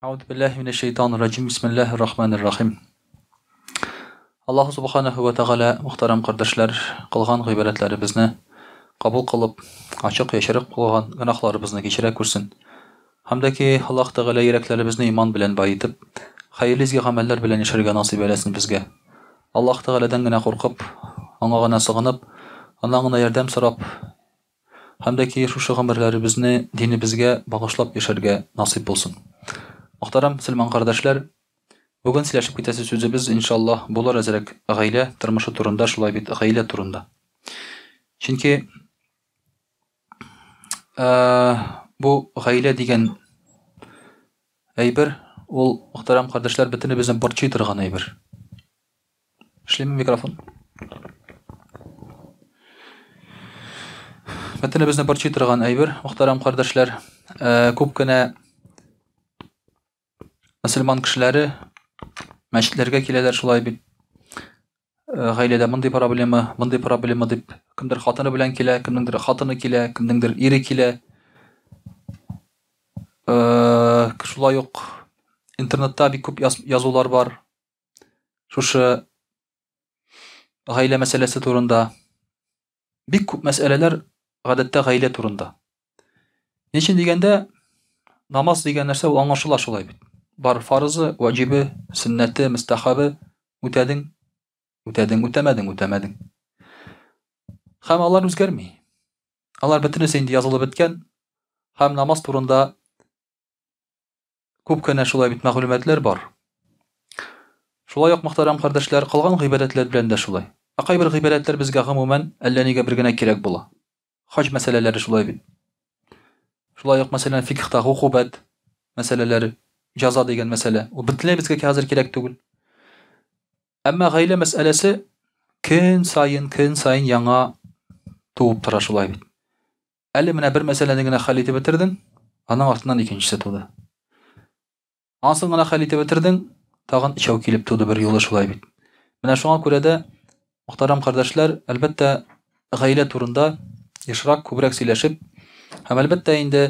Әгъүзу биллаһи минәш шәйтанир раҗим. Бисмиллаһир рахманир рахим. Аллаһу субханаһу ва тәгалә, мөхтәрәм кардәшләр, кылган гыйбадәтләребезне кабул кылып, ачык яшереп кылган гөнаһларыбызны кичерә күрсен. Һәм дә ки, Аллаһ Тәгалә йөрәкләребезне иман белән баетып, хәерле изге гамәлләр белән яшәргә насыйп әйләсен безгә. Аллаһ Тәгаләдән генә куркып, Аңа гына сыгынып, Аннан гына ярдәм сорап, Һәм дә ки шушы гомерләребезне динебезгә багышлап яшәргә насыйп булсын. Мөхтәрәм мөселман кардәшләр, бүген сөйләшеп китәсе сүзебез, иншаллаһ, булыр әзрәк гаилә тормышы турында, шулай бит, гаилә турында. Чөнки бу гаилә дигән әйбер, ул, мөхтәрәм кардәшләр, бөтенебезне борчый торган әйбер. Эшлиме микрофон? Бөтенебезне борчый торган әйбер, мөхтәрәм кардәшләр, э, күп кенә мөселман кешеләре мәчетләргә киләләр шулай бит. Э, гаиләдә мондый проблема, мондый проблема дип, кемдер хатыны белән килә, кемнеңдер хатыны килә, кемнеңдер ире килә. Э, шулай ук интернетта бик күп язулар бар. Шушы гаилә мәсьәләсе турында бик күп мәсьәләләр гадәттә гаилә турында. Ни өчен дигәндә, намаз дигән нәрсә ул аңлашыла шулай бит. Бар фарызы, ваҗибе, сөннәте, мөстәхәбе, үтәдең, үтәдең, үтәмәдең, үтәмәдең. Һәм алар үзгәрми. Алар бөтенесе инде язылып беткән. Һәм намаз турында Күп кенә шулай бит мәгълүматлар бар. Шулай ук, мөхтәрәм кардәшләр, кылган гыйбадәтләр белән дә шулай. Ә кайбер гыйбадәтләр безгә гомумән әллә нигә бер генә кирәк була. Хаҗ мәсьәләләре шулай бит. Шулай ук, мәсәлән, фикхта гукубәт мәсьәләләре, җаза дигән мәсьәлә. Ул бөтенләй безгә хәзер кирәк түгел. Әмма гаилә мәсьәләсе көн саен, көн саен яңа туып тора шулай бит. Әле менә бер мәсьәләне генә хәл итеп бетердең, аның артыннан икенчесе туды. Ансын гына хәл итеп бетердең, тагын өчәү килеп туды бер юлы шулай бит. Менә шуңа күрә дә, мөхтәрәм кардәшләр, әлбәттә, гаилә турында ешрак, күбрәк сөйләшеп, һәм әлбәттә инде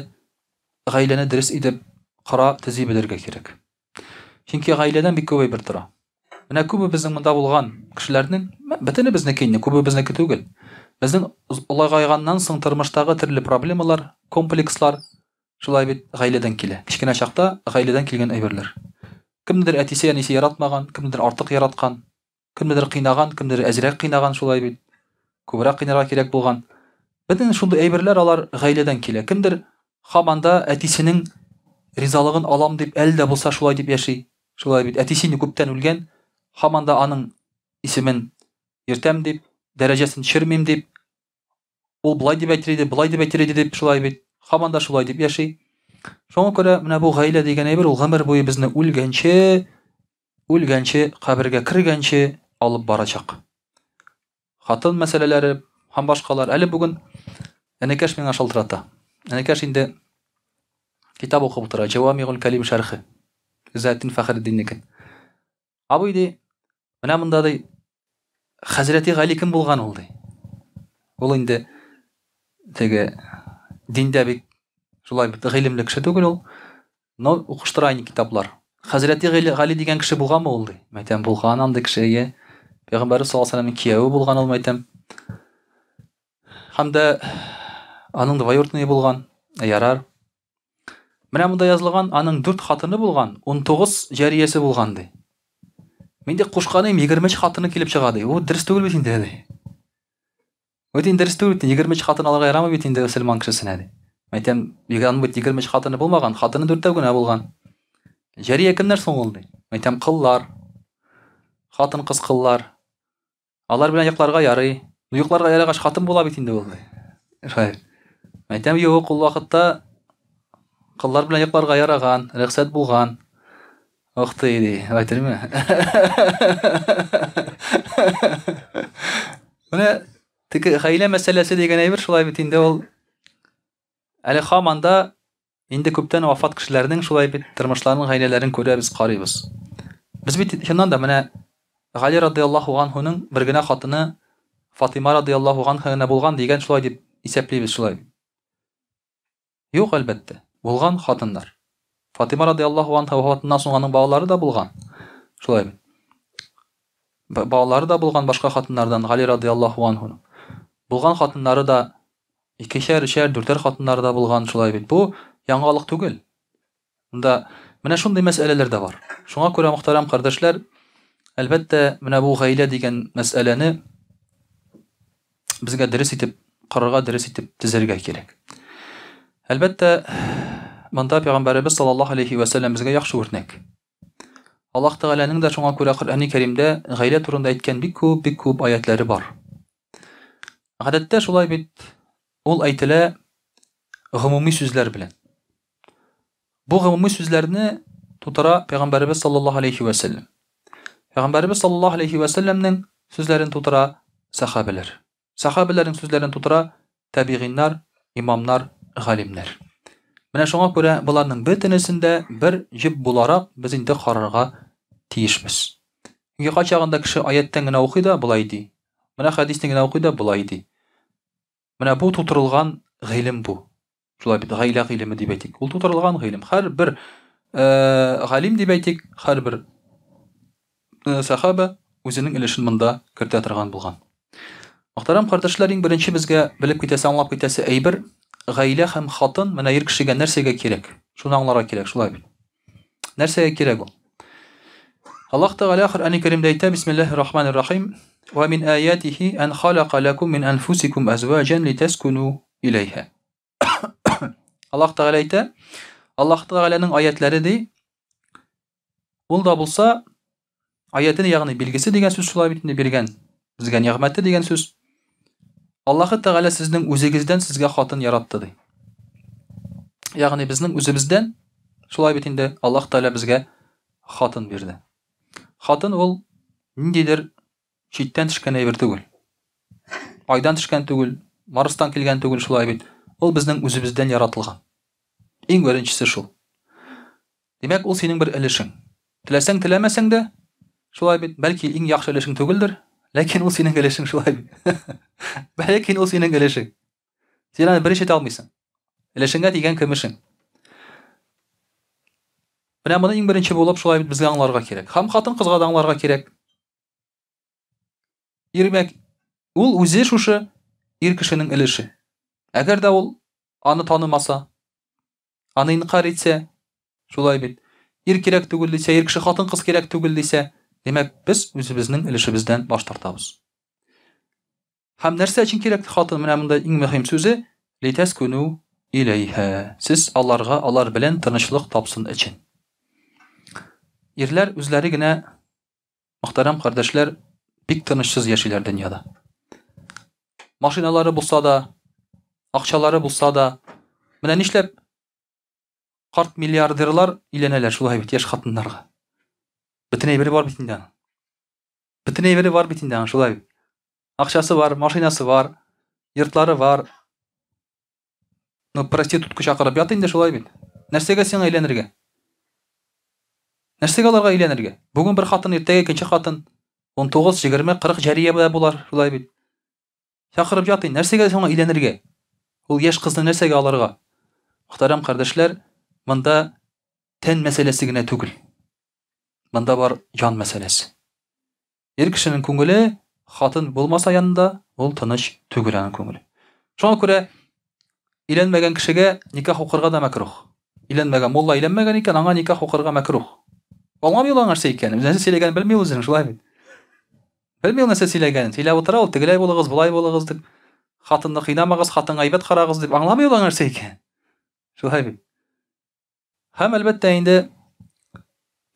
гаиләне дөрес итеп кора, төзи белергә кирәк. Чөнки гаиләдән бик күп әйбер тора. Менә күбебезнең монда булган кешеләрнең, бөтенебезнеке инде, күбебезнеке түгел. Безнең олыгайганнан соң тормыштагы төрле проблемалар, комплекслар шулай бит гаиләдән килә. Кечкенә чакта гаиләдән килгән әйберләр. Кемнедер әтисе, әнисе яратмаган, кемнедер артык яраткан, кемнедер кыйнаган, кемнедер әзрәк кыйнаган шулай бит. Күбрәк кыйнарга кирәк булган. Бөтен шундый әйберләр алар гаиләдән килә. Кемдер һаман да әтисенең ризалыгын алам дип әле дә булса шулай дип яши. Шулай бит, әтисе инде күптән үлгән, һаман да аның исемен йөртәм дип, дәрәҗәсен төшермим дип, ул болай дип әйтер иде, болай дип әйтер иде дип, шулай бит, һаман да шулай дип яши. Шуңа күрә менә бу гаилә дигән әйбер ул гомер буе безне үлгәнче, үлгәнче, кабергә кергәнче алып барачак. Хатын мәсьәләләре һәм башкалар. Әле бүген энекәш миңа шалтырата. Энекәш инде китап укып утыра. Җавамигул Калим шәрхе. Иззәтдин Фәхретдиннеке. Абый ди, менә монда ди, Хәзрәти Гали кем булган ул ди. Ул инде теге диндә бик шулай бит гыйлемле кеше түгел ул. Но укыштыра инде китаплар. Хәзрәти Гали дигән кеше булганмы ул ди. Мәйтәм, булган андый кеше, әйе. Пәйгамбәрбез саллаллаһу алейһи кияве булган ул, мәйтәм. Һәм дә аның двоюродные булган. Ярар. Менә монда язылган, аның дүрт хатыны булган, 19 җәриясе булган ди. Мин дә кушканым 23 хатыны килеп чыга ди. Ул дөрес түгел бит инде ди. Бит инде дөрес түгел бит, 23 хатын алырга ярамый бит инде мөселман кешесенә ди. Әйтәм, аның бит 23 хатыны булмаган, хатыны дүртәү генә булган. Җәрия кемнәр соң ул ди. Әйтәм, кыллар. Хатын-кыз кыллар. Алар белән йокларга ярый. Ну, йокларга ярагач хатын була бит инде ул ди. Шулай. Әйтәм, юк, ул вакытта кыллар белән йокларга яраган, рөхсәт булган. Ух ты, ди, әйтерме? Менә теге гаилә мәсьәләсе дигән әйбер шулай бит инде ул. Әле һаман да инде күптән вафат кешеләрнең шулай бит тормышларын, гаиләләрен күрәбез, карыйбыз. Без бит чыннан да менә Гали радыяллаһу анһуның бер генә хатыны Фатыйма радыяллаһу анһа гына булган дигән шулай дип исәплибез шулай. Юк, әлбәттә, булган хатыннар. Фатима радиаллаһу анха вафатыннан соң аның балалары да булган. Шулай бит. Балалары да булган башка хатыннардан Гали радиаллаһу анхуның. Булган хатыннары да икешәр, өчәр, дүртәр хатыннары да булган, шулай бит. Бу яңалык түгел. Монда менә шундый мәсьәләләр дә бар. Шуңа күрә, мөхтәрәм кардәшләр, әлбәттә, менә бу гаилә дигән мәсьәләне безгә дөрес итеп карарга, дөрес итеп төзергә кирәк. Әлбәттә, монда пәйгамбәребез саллаллаһу алейхи ва сәлләм безгә яхшы үрнәк. Аллаһ Тәгаләнең дә шуңа күрә Коръәни Кәримдә гаилә турында әйткән бик күп, бик күп аятләре бар. Гадәттә шулай бит, ул әйтелә гомуми сүзләр белән. Бу гомуми сүзләрне тутыра Пәйгамбәребез саллаллаһу алейхи вә сәлләм. Пәйгамбәребез саллаллаһу алейхи вә сәлләмнең сүзләрен тутыра сәхабәләр. Сәхабәләрнең сүзләрен тутыра табигыйннар, имамнар, галимнәр. Менә шуңа күрә боларның бөтенесен дә бер җеп буларак без инде карарга тиешбез. Чөнки кайчагында кеше аяттән генә укый да болай ди. Менә хәдисне генә укый да болай ди. Менә бу тутырылган гыйлем бу. Шулай бит, гаилә гыйлеме дип әйтик. Ул тутырылган гыйлем. Һәрбер э, галим дип әйтик, һәрбер э, сахаба үзенең өлешен монда кертә торган булган. Мөхтәрәм кардәшләр, иң беренче безгә белеп китәсе, аңлап китәсе әйбер гаилә һәм хатын менә ир кешегә нәрсәгә кирәк? Шуны аңларга кирәк, шулай бит. Нәрсәгә кирәк ул? Аллаһ Тәгалә Коръәни Кәримдә әйтә, Бисмиллаһир Рахманир Рахим, "Ва мин аятихи ан халака лакум мин анфусикум азваҗан литаскуну иләйһа." Аллаһ Тәгалә әйтә, Аллаһ Тәгаләнең аятләре ди, ул да булса аятын, ягъни билгесе дигән сүз шулай бит инде биргән, безгә нигъмәте дигән сүз. Аллаһ Тәгалә сезнең үзегездән сезгә хатын яратты ди. Ягъни безнең үзебездән шулай бит инде Аллаһ Тәгалә безгә хатын бирде. Хатын ул ниндидер читтән төшкән әйбер түгел. Айдан төшкән түгел, Марстан килгән түгел шулай бит. Ул безнең үзебездән яратылган. Иң беренчесе шул. Димәк, ул синең бер өлешең. Теләсәң, теләмәсәң дә, шулай бит, бәлки иң яхшы өлешең түгелдер, ләкин ул синең өлешең шулай бит. Ләкин ул синең өлешең. Син аны берничә итә алмыйсың. Өлешеңә тигән көмешең. Менә моны иң беренче булып шулай бит безгә аңларга кирәк. Һәм хатын-кызга да аңларга кирәк. Ирмәк, ул үзе шушы ир кешенең өлеше. Әгәр дә ул аны танымаса, Аны инкарь итсә, шулай бит. Ир кирәк түгел дисә, ир кеше хатын-кыз кирәк түгел дисә, димәк, без үзебезнең өлешебездән баш тартабыз. Һәм нәрсә өчен кирәк хатын? Менә монда иң мөһим сүзе литәскүнү иләйһә. Сез аларга, алар белән тынычлык тапсын өчен. Ирләр үзләре генә мөхтәрәм кардәшләр бик тынычсыз яшиләр дөньяда. Машиналары булса да, акчалары булса да, менә нишләп карт миллиардерлар өйләнәләр шулай бит яшь хатыннарга. Бөтен әйбере бар бит инде аның. Бөтен әйбере бар бит инде аның шулай бит. Акчасы бар, машинасы бар, йортлары бар. Ну, проститутка чакырып ят инде шулай бит. Нәрсәгә сиңа өйләнергә? Нәрсәгә аларга өйләнергә? Бүген бер хатын, иртәгә икенче хатын. 19, 20, 40 җәрия дә булар, шулай бит. Чакырып ят инде, нәрсәгә сиңа өйләнергә? Ул яшь кызны нәрсәгә алырга? Мөхтәрәм кардәшләр, монда тән мәсьәләсе генә түгел. Монда бар җан мәсьәләсе. Ир кешенең күңеле хатын булмаса янында, ул тыныч түгел аның күңеле. Шуңа күрә өйләнмәгән кешегә никах укырга да мәкрух. Өйләнмәгән мулла өйләнмәгән икән, аңа никах укырга мәкрух. Аңламый ул нәрсә икәнен, нәрсә сөйләгәнен белми ул үзенең, шулай бит. Белми ул нәрсә сөйләгәнен. Сөйләп утыра ул, тегеләй булыгыз, болай булыгыз дип. Хатынны кыйнамагыз, хатынга әйбәт карагыз дип аңламый ул нәрсә икән. Шулай бит. Һәм, әлбәттә инде,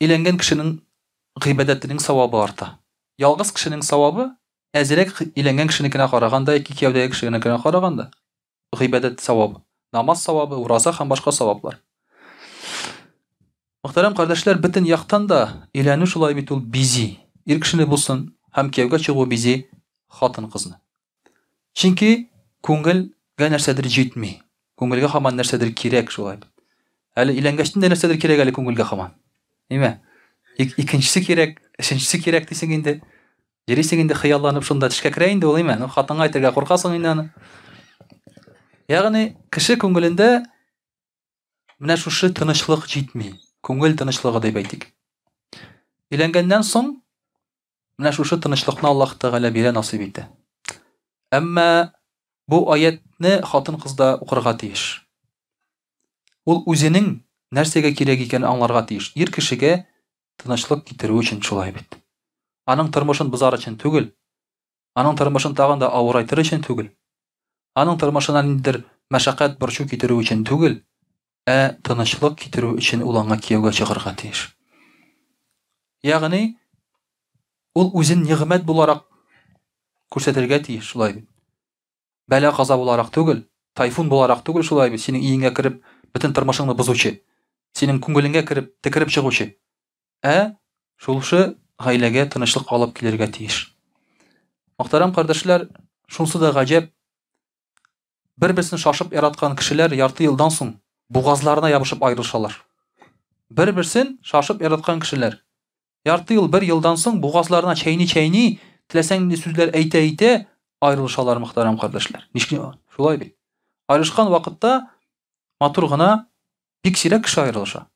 өйләнгән кешенең гыйбадәтенең савабы арта. Ялгыз кешенең савабы әзрәк өйләнгән кешенекенә караганда яки кияүдәге кешенекенә караганда гыйбадәт савабы, намаз савабы, ураза һәм башка саваплар. Мөхтәрәм кардәшләр, бөтен яктан да өйләнү шулай бит ул бизи. Ир кешене булсын һәм кияүгә чыгу бизи хатын-кызны. Чөнки күңелгә нәрсәдер җитми. Күңелгә һаман нәрсәдер кирәк шулай бит. Әле өйләнгәчтен дә нәрсәдер кирәк әле күңелгә һаман. Ниме? Икенчесе кирәк, өченчесе кирәк дисең инде. Йөрисең инде хыялланып шунда төшкә керә инде ул, име? Ну, хатынга әйтергә куркасың инде аны. Ягъни кеше күңелендә менә шушы тынычлык җитми. Күңел тынычлыгы дип әйтик. Өйләнгәннән соң менә шушы тынычлыкны Аллаһ Тәгалә бирә, насыйп итә. Әмма бу аятне хатын-кыз да укырга тиеш. Ул үзенең нәрсәгә кирәк икәнен аңларга тиеш. Ир кешегә тынычлык китерү өчен шулай бит. Аның тормышын бозар өчен түгел, аның тормышын тагын да авырайтыр өчен түгел, аның тормышына ниндидер мәшәкать, борчу китерү өчен түгел, ә тынычлык китерү өчен ул аңа кияүгә чыгарга тиеш. Ягъни ул үзен нигъмәт буларак күрсәтергә тиеш, шулай бит. Бәла-каза буларак түгел, тайфун буларак түгел, шулай бит, синең өеңә кереп, бөтен тормышыңны бозучы, синең күңелеңә кереп, текереп чыгучы. Ә шулшы гаиләгә тынычлык алып килергә тиеш. Мөхтәрәм кардәшләр, шунсы да гаҗәп, бер-берсен шашып яраткан кешеләр ярты елдан соң бугазларына ябышып аерылышалар. Бер-берсен шашып яраткан кешеләр ярты ел, бер елдан соң бугазларына чәйни-чәйни, теләсәң нинди сүзләр әйтә-әйтә аерылышалар, мөхтәрәм кардәшләр. Ничек шулай бит? Аерылышкан вакытта матур гына бик сирәк кеше аерылыша.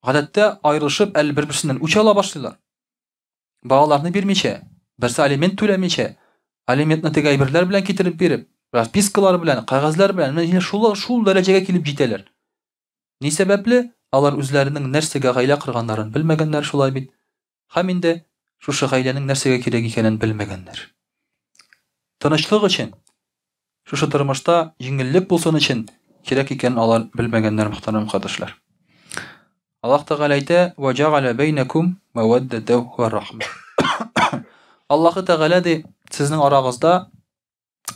Гадәттә аерылышып, әле бер-берсеннән үч ала башлыйлар. Балаларны бирмичә, берсе алимент түләмичә, алиментны теге әйберләр белән китереп биреп, распискалар белән, кәгазьләр белән, менә шул шул дәрәҗәгә килеп җитәләр. Ни сәбәпле? Алар үзләренең нәрсәгә гаилә корганнарын белмәгәннәр шулай бит. Һәм инде шушы гаиләнең нәрсәгә кирәк икәнен белмәгәннәр. Тынычлык өчен, шушы тормышта җиңеллек булсын өчен кирәк икәнен алар белмәгәннәр, мөхтәрәм кардәшләр. Аллаһ Тәгалә әйтә: "Ва җәгалә бәйнәкум мәвәддәтә ва рахма." Аллаһ Тәгалә ди, сезнең арагызда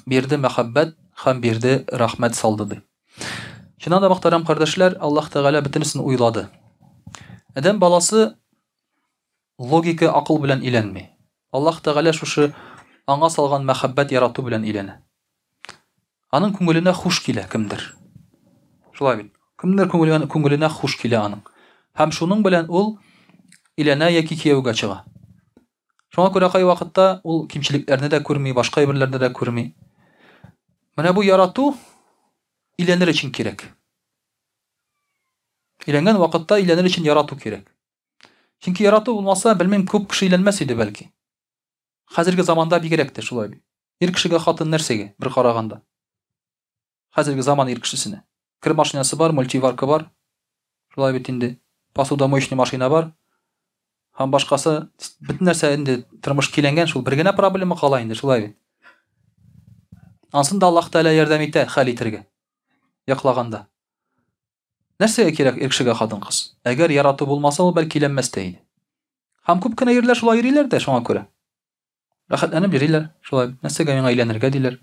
бирде мәхәббәт һәм бирде рәхмәт салды ди. Чыннан да, мөхтәрәм кардәшләр, Аллаһ Тәгалә бөтенесен уйлады. Адәм баласы логика, акыл белән өйләнми. Аллаһ Тәгалә шушы аңа салган мәхәббәт, ярату белән өйләнә. Аның күңеленә хуш килә кемдер. Шулай бит. Кемдер күңеленә, күңеленә хуш килә аның. Һәм шуның белән ул өйләнә яки кияүгә чыга. Шуңа күрә кайвакытта ул кимчелекләрне дә күрми, башка әйберләрне дә күрми. Менә бу ярату өйләнер өчен кирәк. Өйләнгән вакытта өйләнер өчен ярату кирәк. Чөнки ярату булмаса, белмим, күп кеше өйләнмәс иде бәлки. Хәзерге заманда бигрәк тә шулай бит. Ир кешегә хатын нәрсәгә, бер караганда? Хәзерге заман ир кешесенә. Кер машинасы бар, мультиварка бар. Шулай бит инде. Посудомоечный машина бар. Һәм башкасы, бөтен нәрсә инде тормыш киләнгән, шул бер генә проблема кала инде, шулай бит. Ансын да Аллаһ Тәгалә ярдәм итә хәл итәргә. Яклаганда. Нәрсәгә кирәк ир кешегә хатын-кыз? Әгәр ярату булмаса, ул бәлки өйләнмәс тә иде. Һәм күп кенә ирләр шулай йөриләр дә шуңа күрә. Рәхәтләнеп йөриләр, шулай. Нәрсәгә миңа өйләнергә диләр.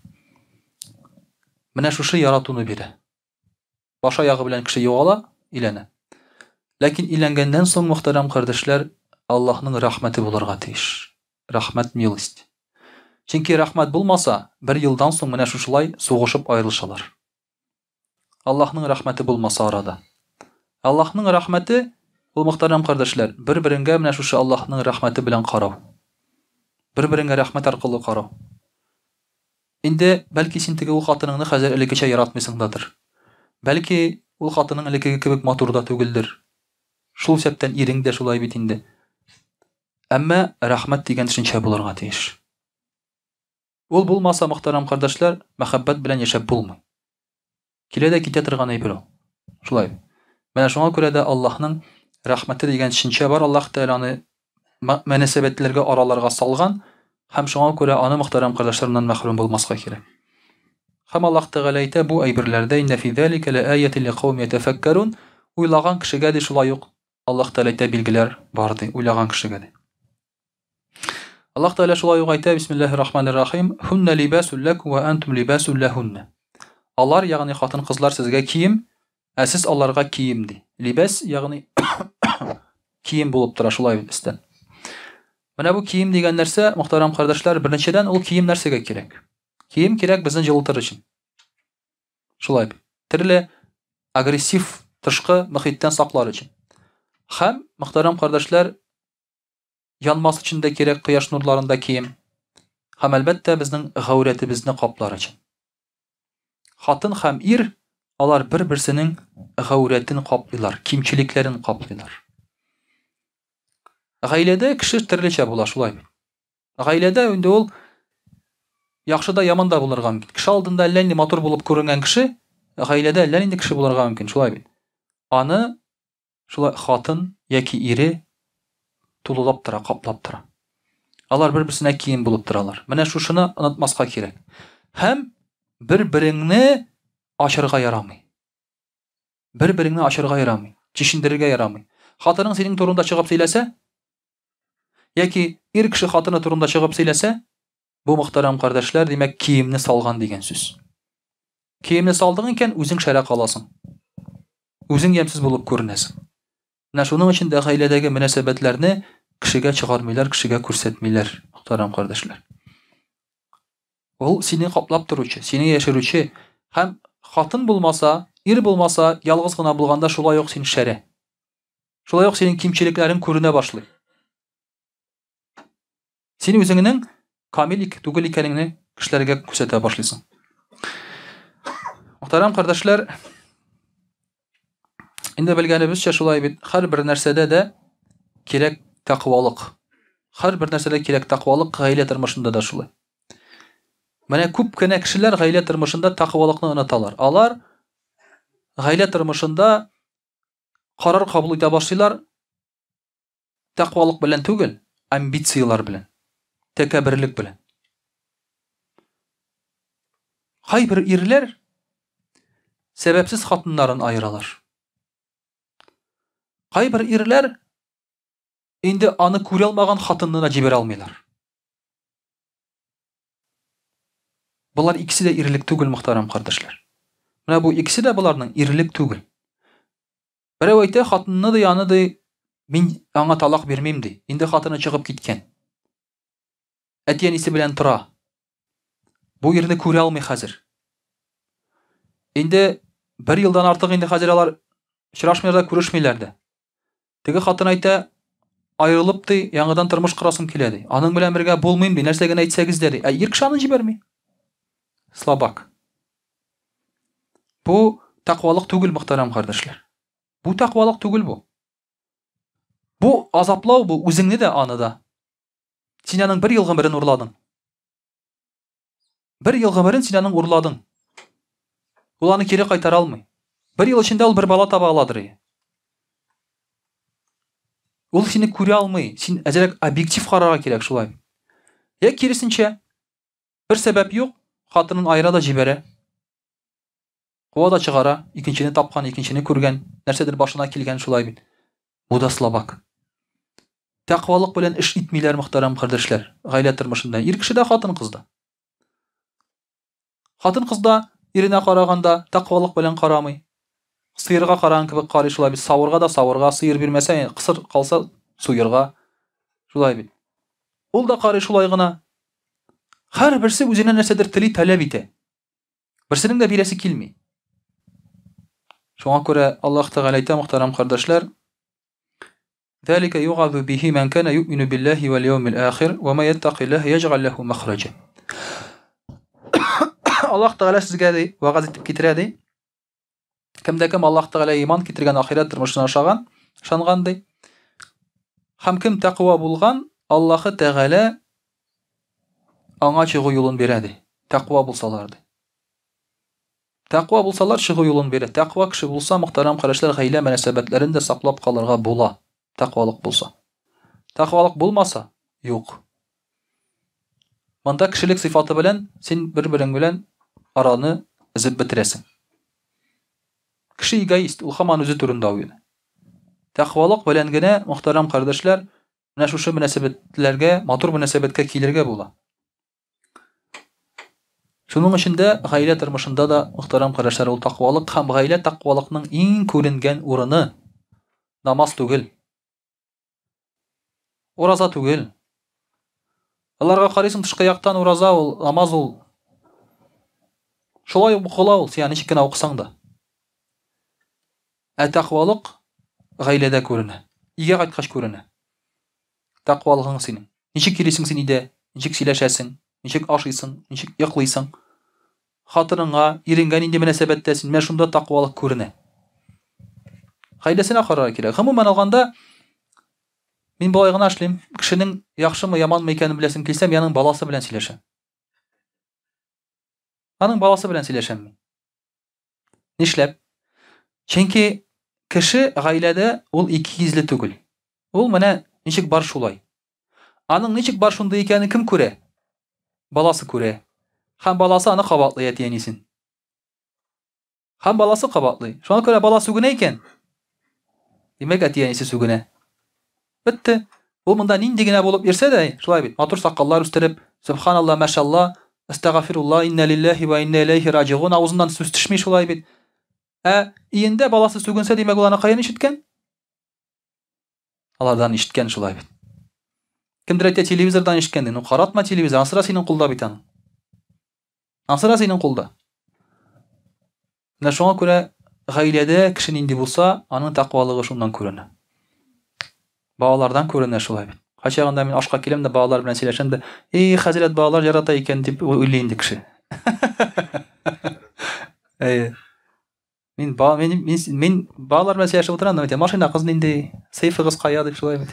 Менә шушы яратуны бирә. Баш аягы белән кеше югала, өйләнә. Ләкин өйләнгәннән соң, мөхтәрәм кардәшләр, Аллаһның рәхмәте булырга тиеш. Рәхмәт, милость. Чөнки рәхмәт булмаса, бер елдан соң менә шушылай сугышып аерылышалар. Аллаһның рәхмәте булмаса арада. Аллаһның рәхмәте, ул мөхтәрәм кардәшләр, бер-береңгә менә шушы Аллаһның рәхмәте белән карау. Бер-береңгә рәхмәт аркылы карау. Инде, бәлки, син теге ул хатыныңны хәзер элеккечә яратмыйсың дадыр. Бәлки, ул хатының элеккеге кебек матур да түгелдер. Шул исәптән ирең дә шулай бит инде. Әмма рәхмәт дигән төшенчә булырга тиеш. Ул булмаса, мөхтәрәм кардәшләр, мәхәббәт белән яшәп булмый. Килә дә китә торган әйбер ул. Шулай. Менә шуңа күрә дә Аллаһның рәхмәте дигән төшенчә бар. Аллаһ Тәгалә аны мөнәсәбәтләргә араларга салган һәм шуңа күрә аны мөхтәрәм кардәшләреннән мәхрүм булмаска кирәк. Һәм Аллаһ Тәгалә әйтә, бу әйберләрдә иннә фи залика лаәятин лиқаумин ятәфәккәрун, уйлаган кешегә ди шулай ук Аллаһ Тәгалә әйтә, билгеләр бар ди, уйлаган кешегә ди. Аллаһ Тәгалә шулай ук әйтә, Бисмиллаһир Рахманир Рахим, Хунна либасул лакум ва антум либасул лахунна. Алар, ягъни хатын-кызлар сезгә кием, ә сез аларга кием ди. Либас, ягъни кием булып тора шулай бит өстән. Менә бу кием дигән нәрсә, мөхтәрәм кардәшләр, беренчедән ул кием нәрсәгә кирәк? Кием кирәк безне җылытыр өчен. Шулай бит. Төрле агрессив тышкы мөхиттән саклар өчен. Һәм, мөхтәрәм кардәшләр, янмас өчен дә кирәк кояш нурларында кием. Һәм, әлбәттә, безнең гаурәтебезне каплар өчен. Хатын һәм ир Алар бер-берсенең гаурәтен каплыйлар, кимчелекләрен каплыйлар. Гаиләдә кеше төрлечә була, шулай бит. Гаиләдә инде ул яхшы да, яман да булырга мөмкин. Кеше алдында әллә нинди матур булып күренгән кеше, гаиләдә әллә нинди кеше булырга мөмкин, шулай бит. Аны шулай хатын яки ире тулылап тора, каплап тора. Алар бер-берсенә кием булып торалар. Менә шушыны онытмаска кирәк. Һәм бер-береңне ачырга ярамый. Бер-береңне ачырга ярамый, чишендерергә ярамый. Хатының синең турында чыгып сөйләсә, яки ир кеше хатыны турында чыгып сөйләсә, бу мөхтәрәм кардәшләр, димәк, киемне салган дигән сүз. Киемне салдың икән, үзең шәрә каласың. Үзең ямьсез булып күренәсең. Менә шуның өчен дә гаиләдәге мөнәсәбәтләрне кешегә чыгармыйлар, кешегә күрсәтмиләр, мөхтәрәм кардәшләр. Ул сине каплап торучы, сине яшерүче һәм хатын булмаса, ир булмаса, ялгыз гына булганда шулай ук син шәрә. Шулай ук синең кимчелекләрең күренә башлый. Син үзеңнең камил түгел икәнеңне кешеләргә күрсәтә башлыйсың. Мөхтәрәм кардәшләр, инде белгәнебезчә шулай бит, һәрбер нәрсәдә дә кирәк тәкъвалык. Һәрбер нәрсәдә кирәк тәкъвалык, гаилә тормышында да шулай. Менә күп кенә кешеләр гаилә тормышында тәкъвалыкны оныталар. Алар гаилә тормышында карар кабул итә башлыйлар, Тәкъвалык белән түгел, амбицияләр белән, тәкәбберлек белән. Кайбер ирләр сәбәпсез хатыннарын аералар. Кайбер ирләр инде аны күрә алмаган хатынны да җибәрә алмыйлар. Болар икесе дә ирлек түгел, мөхтәрәм кардәшләр. Менә бу икесе дә боларның ирлек түгел. Берәү әйтә, хатынны ди, аны ди, мин аңа талак бирмим ди. Инде хатыны чыгып киткән. Әти-әнисе белән тора. Бу ирне күрә алмый хәзер. Инде бер елдан артык инде хәзер алар очрашмыйлар да, күрешмиләр дә. Теге хатын әйтә, аерылып ди, яңадан тормыш корасым килә ди. Аның белән бергә булмыйм ди, нәрсә генә әйтсәгез дә ди. Ә ир кеше аны җибәрми. Слабак. Бу тәкъвалык түгел, мөхтәрәм кардәшләр. Бу тәкъвалык түгел бу. Бу азаплау бу үзеңне дә, аны да. Син аның бер ел гомерен урладың. Бер ел гомерен син аның урладың. Ул аны кире кайтара алмый. Бер ел эчендә ул бер бала таба аладыр. Ул сине күрә алмый. Син әзрәк объектив карарга кирәк шулай. Я киресенчә, Бер сәбәп юк, хатынын аера да җибәрә. Куа да чыгара, икенчене тапкан, икенчене күргән, нәрсәдер башына килгән шулай бит. Бу да слабак. Тәкъвалык белән эш итмиләр, мөхтәрәм кардәшләр, гаилә тормышында. Ир кеше дә, хатын-кыз да. Хатын-кыз да иренә караганда тәкъвалык белән карамый. Сыерга караган кебек карый шулай бит. Савырга да савырга, сыер бирмәсә, кысыр калса, суерга. Шулай бит. Ул да карый шулай гына. Һәрберсе үзенә нәрсәдер тели, таләп итә. Берсенең дә бирәсе килми. Шуңа күрә Аллаһ Тәгалә әйтә, мөхтәрәм кардәшләр, ذلك يغاظ به من كان يؤمن بالله واليوم الآخر وما يتق الله يجعل له مخرجا. Аллаһ Тәгалә сезгә ди, вәгазь итеп китерә ди. Кемдә кем Аллаһ Тәгалә иман китергән, ахирәт тормышына ышаган, ышанган ди. Һәм кем тәкъва булган, Аллаһы Тәгалә аңа чыгу юлын бирә ди. Тәкъва булсалар ди. Тәкъва булсалар чыгу юлын бирә. Тәкъва кеше булса, мөхтәрәм кардәшләр, гаилә мөнәсәбәтләрен дә саклап калырга була. Тәкъвалык булса. Тәкъвалык булмаса, юк. Монда кешелек сыйфаты белән син бер-берең белән араны өзеп бетерәсең. Кеше эгоист, ул һаман үзе турында уйлый. Тәкъвалык белән генә, мөхтәрәм кардәшләр, менә шушы мөнәсәбәтләргә, матур мөнәсәбәткә килергә була. Шуның өчен дә гаилә тормышында да, мөхтәрәм кардәшләр, ул тәкъвалык һәм гаилә тәкъвалыкның иң күренгән урыны намаз түгел. Ураза түгел. Аларга карыйсың тышкы яктан ураза ул, намаз ул. Шулай ук укыла ул, син ничек кенә укысаң да. Ә тәкъвалык гаиләдә күренә. Өйгә кайткач күренә. Тәкъвалыгың синең. Ничек йөрисең син өйдә? Ничек сөйләшәсең? Ничек ашыйсың? Ничек йоклыйсың? Хатыныңа, иреңгә нинди мөнәсәбәттә син, менә шунда тәкъвалык күренә. Гаиләсенә карарга кирәк. Гомумән алганда, мин болай гына эшлим. Кешенең яхшымы, яманмы икәнен беләсем килсә, мин аның баласы белән сөйләшәм. Аның баласы белән сөйләшәм мин. Нишләп? Чөнки кеше гаиләдә ул ике йөзле түгел. Ул менә ничек бар шулай. Аның ничек бар шундый икәнен кем күрә? Баласы күрә. Һәм баласы аны кабатлый әти-әнисен. Һәм баласы кабатлый. Шуңа күрә бала сүгенә икән, димәк, әти-әнисе сүгенә. Бетте. Ул монда нинди генә булып йөрсә дә, шулай бит, матур сакаллар үстереп, субханалла, машалла, астагфирулла, инна лиллахи ва инна илейхи раҗигун, авызыннан сүз төшми шулай бит. Ә өендә баласы сүгенсә, димәк, ул аны каян ишеткән? Алардан ишеткән шулай бит. Кемдер әйтә, телевизордан ишеткән ди. Ну, каратма телевизор, ансыра синең кулда бит аның. Ансыра синең кулда. Менә шуңа күрә гаиләдә кеше нинди булса, аның тәкъвалыгы шуннан күренә. Балалардан күренә шулай бит. Кайчагында мин ашка киләм дә балалар белән сөйләшәм дә, "Эй, хәзрәт балалар ярата икән" дип уйлый инде кеше. Әйе. Мин ба мин мин, мин балалар белән сөйләшеп утырам, әйтәм, машина кыз нинди, сейфыгыз кая дип шулай бит.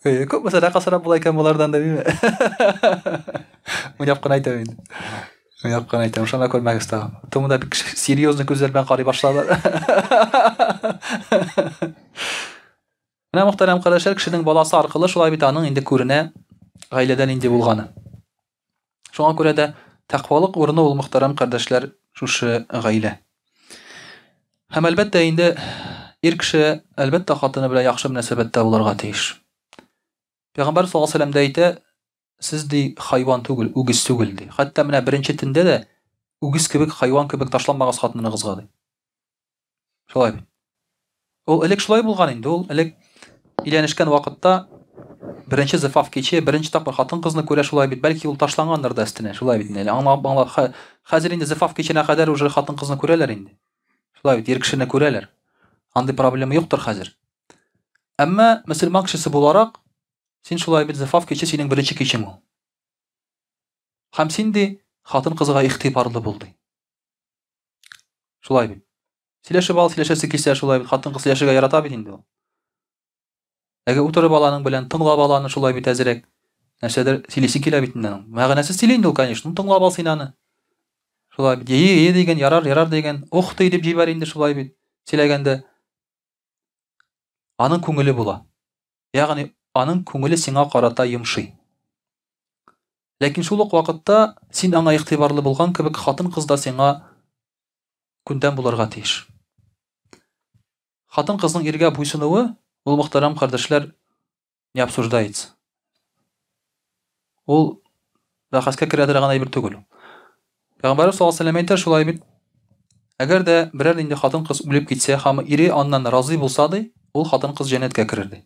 Күп сәдака сорап була икән болардан да димме? Уйнап кына әйтәм инде. Уйнап кына әйтәм, ышана күрмәгез тагын. Тумы да бик серьезный күзләр белән карый башладылар. Менә мөхтәрәм кардәшләр, кешенең баласы аркылы шулай бит аның инде күренә гаиләдә нинди булганы. Шуңа күрә дә тәкъвалык урыны ул мөхтәрәм кардәшләр шушы гаилә. Һәм әлбәттә инде ир кеше әлбәттә хатыны белән яхшы мөнәсәбәттә булырга тиеш. Пәйгамбәр саллаллаһу алейһи вәсәлләм дә әйтә, сез ди хайван түгел, үгез түгел ди. Хәтта менә беренче төндә дә үгез кебек, хайван кебек ташланмагыз хатыныгызга ди. Шулай бит. Ул элек шулай булган инде, ул элек өйләнешкән вакытта беренче зифаф киче, беренче тапкыр хатын-кызны күрә шулай бит. Бәлки ул ташлангандыр да өстенә, шулай бит инде. Аңлап, аңлап, хәзер инде зифаф киченә кадәр уже хатын-кызны күрәләр инде. Шулай бит, ир кешене күрәләр. Андый проблема юктыр хәзер. Әмма мөселман кешесе буларак, син шулай бит зифаф киче синең беренче кичең ул. Һәм син ди хатын-кызга игътибарлы бул ди. Шулай бит. Сөйләшеп ал, сөйләшәсе килсә шулай бит. Хатын-кыз сөйләшергә ярата бит инде ул. Әгәр утырып аланың белән тыңлап ал аны шулай бит әзрәк. Нәрсәдер сөйлисе килә бит инде аның. Мәгънәсез сөйли инде ул, конечно. Ну, тыңлап ал син аны. Шулай бит. Ие, ие дигән, ярар, ярар дигән. Ух ты дип җибәр инде шулай бит. Сөйләгәндә аның күңеле була. Ягъни аның күңеле сиңа карата йомшый. Ләкин шул ук вакытта син аңа игътибарлы булган кебек хатын-кыз да сиңа күндәм булырга тиеш. Хатын-кызның иргә буйсынуы, ул мөхтәрәм кардәшләр, не обсуждается. Ул бәхәскә керә торган әйбер түгел. Пәйгамбәрбез саллаллаһу алейһи әйтә шулай бит. Әгәр дә берәр нинди хатын-кыз үлеп китсә һәм ире аннан разый булса ди, ул хатын-кыз җәннәткә керер ди.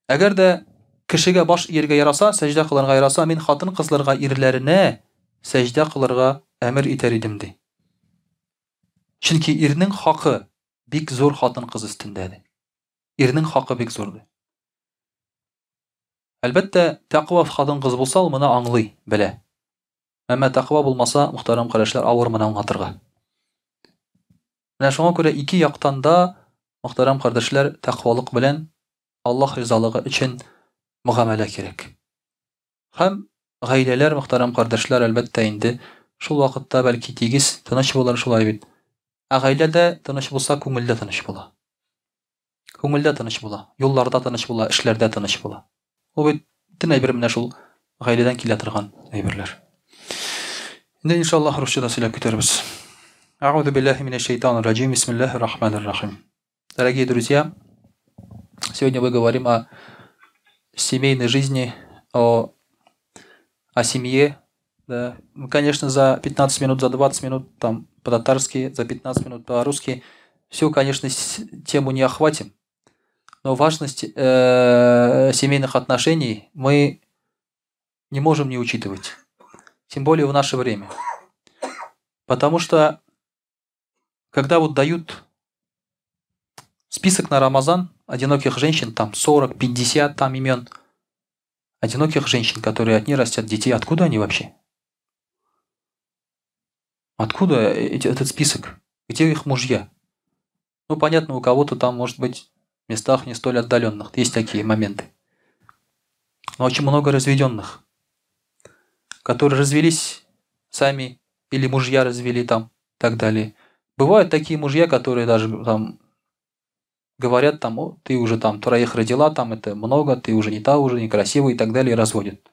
Әгәр дә кешегә баш ияргә яраса, сәҗдә кылырга яраса, мин хатын-кызларга ирләренә сәҗдә кылырга әмер итәр идем ди. Чөнки ирнең хакы бик зур хатын-кыз өстендә ди. Ирнең хакы бик зур ди. Әлбәттә, тәкъва хатын-кыз булса, ул моны аңлый, белә. Әмма тәкъва булмаса, мөхтәрәм кардәшләр, авыр моны аңлатырга. Менә шуңа күрә ике яктан да, мөхтәрәм кардәшләр, тәкъвалык белән Аллаһ ризалыгы өчен мөгамәлә кирәк. Һәм гаиләләр, мөхтәрәм кардәшләр, әлбәттә инде, шул вакытта бәлки тигез, тыныч булыр шулай бит. Ә гаиләдә тыныч булса, күңел дә тыныч була. Күңелдә тыныч була, юлларда тыныч була, эшләрдә тыныч була. Ул бит бөтен әйбер менә шул гаиләдән килә торган әйберләр. Инде иншаллаһ русча да сөйләп китәрбез. Әгъузу биллаһи минәш шайтанир раҗим. Бисмиллаһир рахманир рахим. Дорогие друзья, сегодня мы говорим о семейной жизни, о, о семье. Да. Мы, конечно, за 15 минут, за 20 минут, там, по-татарски, за 15 минут по-русски, всю, конечно, тему не охватим. Но важность семейных отношений мы не можем не учитывать. Тем более в наше время. Потому что, когда вот дают список на Рамазан одиноких женщин, там 40, 50 там имен, Одиноких женщин, которые одни растят детей, откуда они вообще? Откуда этот список? Где их мужья? Ну, понятно, у кого-то там, может быть, в местах не столь отдаленных. Есть такие моменты. Но очень много разведенных, которые развелись сами или мужья развели там и так далее. Бывают такие мужья, которые даже там говорят, там, о, ты уже там троих родила, там это много, ты уже не та, уже некрасивая и так далее, и разводят.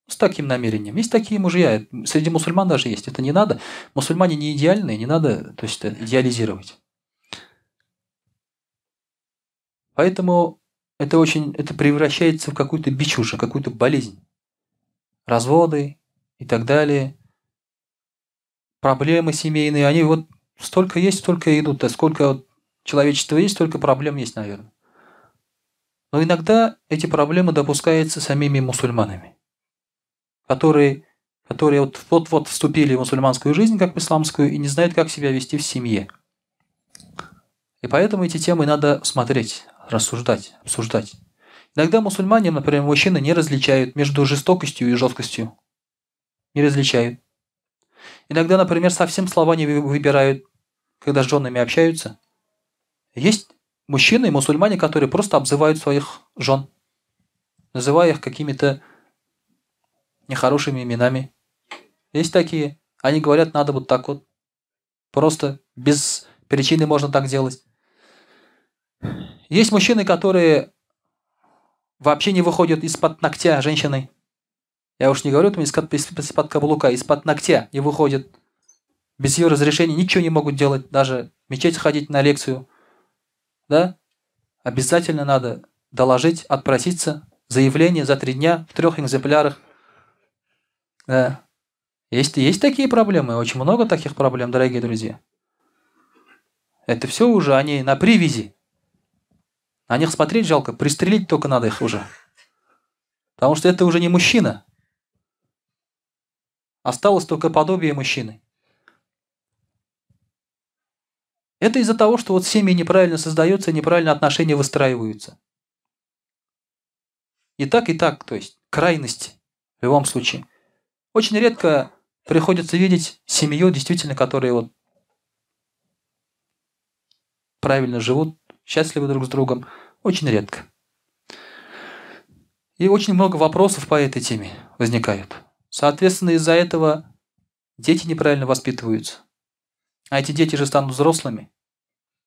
С таким намерением. Есть такие мужья, среди мусульман даже есть. Это не надо. Мусульмане не идеальные, не надо, то есть, идеализировать. Поэтому это превращается в какую-то бич уже, какую-то болезнь. Разводы и так далее. Проблемы семейные, они вот столько есть, столько идут. А сколько человечества есть, столько проблем есть, наверное. Но иногда эти проблемы допускаются самими мусульманами, которые вот-вот вступили в мусульманскую жизнь, как в исламскую, и не знают, как себя вести в семье. И поэтому эти темы надо смотреть, рассуждать, обсуждать. Иногда мусульмане, например, мужчины не различают между жестокостью и жесткостью. Не различают. Иногда, например, совсем слова не выбирают, когда с женами общаются. Есть мужчины и мусульмане, которые просто обзывают своих жен, называя их какими-то нехорошими именами. Есть такие. Они говорят, надо вот так вот. Просто без причины можно так делать. Есть мужчины, которые вообще не выходят из-под ногтя женщины. Я уж не говорю, там из-под каблука, из-под ногтя не выходят. Без ее разрешения ничего не могут делать, даже в мечеть ходить на лекцию. Да? Обязательно надо доложить, отпроситься, заявление за 3 дня в 3 экземплярах. Да. Есть такие проблемы, очень много таких проблем, дорогие друзья. Это все уже они на привязи. На них смотреть жалко, пристрелить только надо их уже. Потому что это уже не мужчина. Осталось только подобие мужчины. Это из-за того, что вот семьи неправильно создаются, неправильно отношения выстраиваются. И так, то есть крайности в любом случае. Очень редко приходится видеть семью, действительно, которые вот правильно живут, счастливы друг с другом. Очень редко. И очень много вопросов по этой теме возникают. Соответственно, из-за этого дети неправильно воспитываются. А эти дети же станут взрослыми.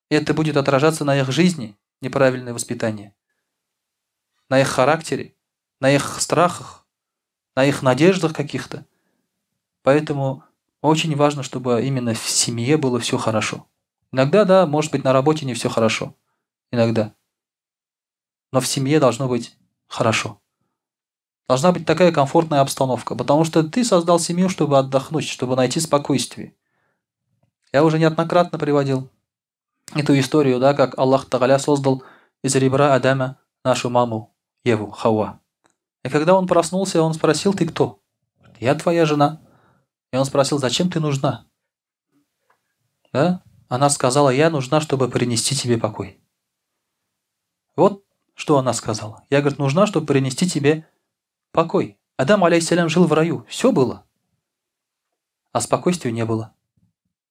И это будет отражаться на их жизни, неправильное воспитание, на их характере, на их страхах, на их надеждах каких-то. Поэтому очень важно, чтобы именно в семье было все хорошо. Иногда, да, может быть, на работе не все хорошо. Иногда. Но в семье должно быть хорошо. Должна быть такая комфортная обстановка, потому что ты создал семью, чтобы отдохнуть, чтобы найти спокойствие. Я уже неоднократно приводил эту историю, да, как Аллах Тааля создал из ребра Адама нашу маму Еву, Хава. И когда он проснулся, он спросил: ты кто? Я твоя жена. И он спросил: зачем ты нужна? Да? Она сказала: я нужна, чтобы принести тебе покой. Вот что она сказала. Я, говорит, нужна, чтобы принести тебе покой. Адам, алейхиссалям, жил в раю. Все было. А спокойствия не было.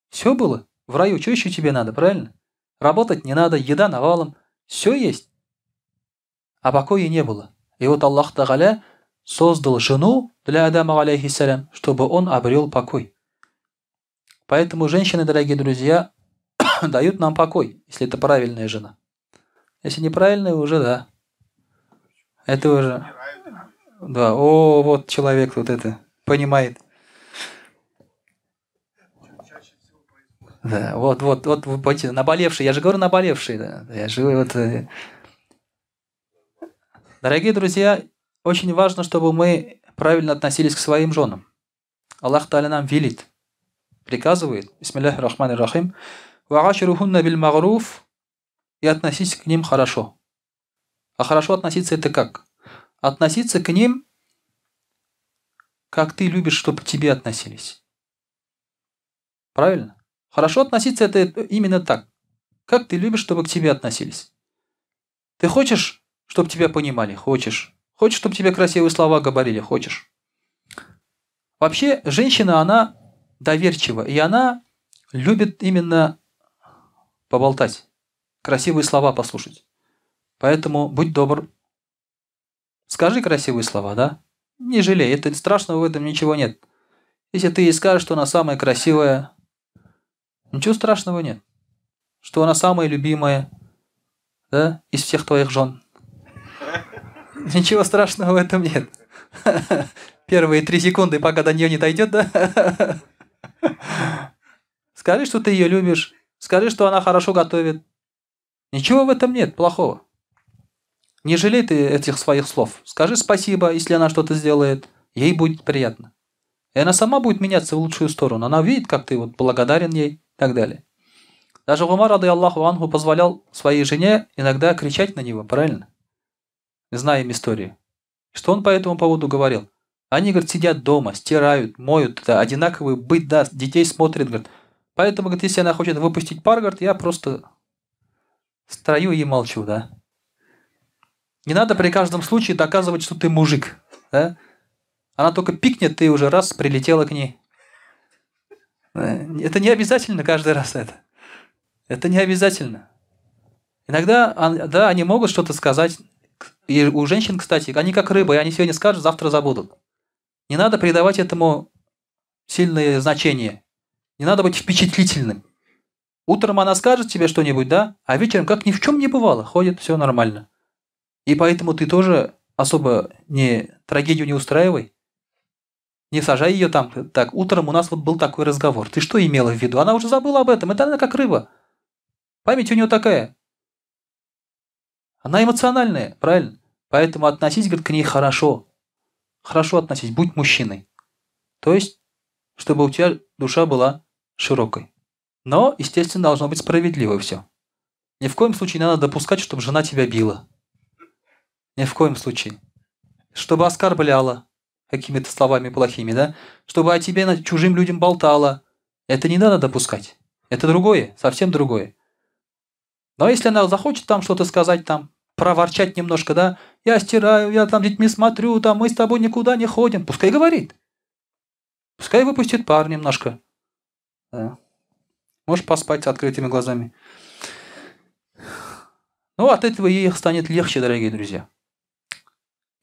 Все было. В раю. Что еще тебе надо, правильно? Работать не надо, еда навалом. Все есть. А покоя не было. И вот Аллах Тааля создал жену для Адама, алейхиссалям, чтобы он обрел покой. Поэтому женщины, дорогие друзья, дают нам покой, если это правильная жена. Если неправильная, уже да. Это уже... Да, о, вот человек вот это понимает. Да, вот, вы понимаете, наболевший, я же говорю наболевший, да. Я же вот... Дорогие друзья, очень важно, чтобы мы правильно относились к своим женам. Аллах Тааля нам велит, приказывает, бисмиллахи рахмани рахим, «Ва'аширухунна биль магруф», и относись к ним хорошо. А хорошо относиться это как? Относиться к ним, как ты любишь, чтобы к тебе относились. Правильно? Хорошо относиться это именно так. Как ты любишь, чтобы к тебе относились? Ты хочешь, чтобы тебя понимали? Хочешь. Хочешь, чтобы тебе красивые слова говорили? Хочешь. Вообще, женщина, она доверчива, и она любит именно поболтать, красивые слова послушать. Поэтому будь добр, скажи красивые слова, да? Не жалей, это страшного в этом ничего нет. Если ты ей скажешь, что она самая красивая, ничего страшного нет. Что она самая любимая, да, из всех твоих жен. Ничего страшного в этом нет. Первые 3 секунды, пока до нее не дойдет, да? Скажи, что ты ее любишь. Скажи, что она хорошо готовит. Ничего в этом нет плохого. Не жалей ты этих своих слов. Скажи спасибо, если она что-то сделает. Ей будет приятно. И она сама будет меняться в лучшую сторону. Она видит, как ты вот благодарен ей и так далее. Даже Умар, рады Аллаху анху, позволял своей жене иногда кричать на него, правильно? Знаем историю. Что он по этому поводу говорил? Они, говорит, сидят дома, стирают, моют, да, одинаковый быт, да, детей смотрят, говорит. Поэтому, говорит, если она хочет выпустить пар, говорит, я просто строю и молчу, да. Не надо при каждом случае доказывать, что ты мужик, да? Она только пикнет, ты уже раз прилетела к ней. Это не обязательно каждый раз это. Это не обязательно. Иногда, да, они могут что-то сказать. И у женщин, кстати, они как рыбы, они сегодня скажут, завтра забудут. Не надо придавать этому сильное значение. Не надо быть впечатлительным. Утром она скажет тебе что-нибудь, да, а вечером как ни в чем не бывало, ходит, все нормально. И поэтому ты тоже особо не, трагедию не устраивай. Не сажай ее там. Так, утром у нас вот был такой разговор. Ты что имела в виду? Она уже забыла об этом. Это она как рыба. Память у нее такая. Она эмоциональная, правильно? Поэтому относись, говорит, к ней хорошо. Хорошо относись, будь мужчиной. То есть, чтобы у тебя душа была широкой. Но, естественно, должно быть справедливо все. Ни в коем случае не надо допускать, чтобы жена тебя била. Ни в коем случае. Чтобы оскорбляла какими-то словами плохими, да? Чтобы о тебе чужим людям болтала. Это не надо допускать. Это другое, совсем другое. Но если она захочет там что-то сказать, там, проворчать немножко, да, я стираю, я там детьми смотрю, там, мы с тобой никуда не ходим, пускай говорит. Пускай выпустит пар немножко. Да. Можешь поспать с открытыми глазами. Ну, от этого ей станет легче, дорогие друзья.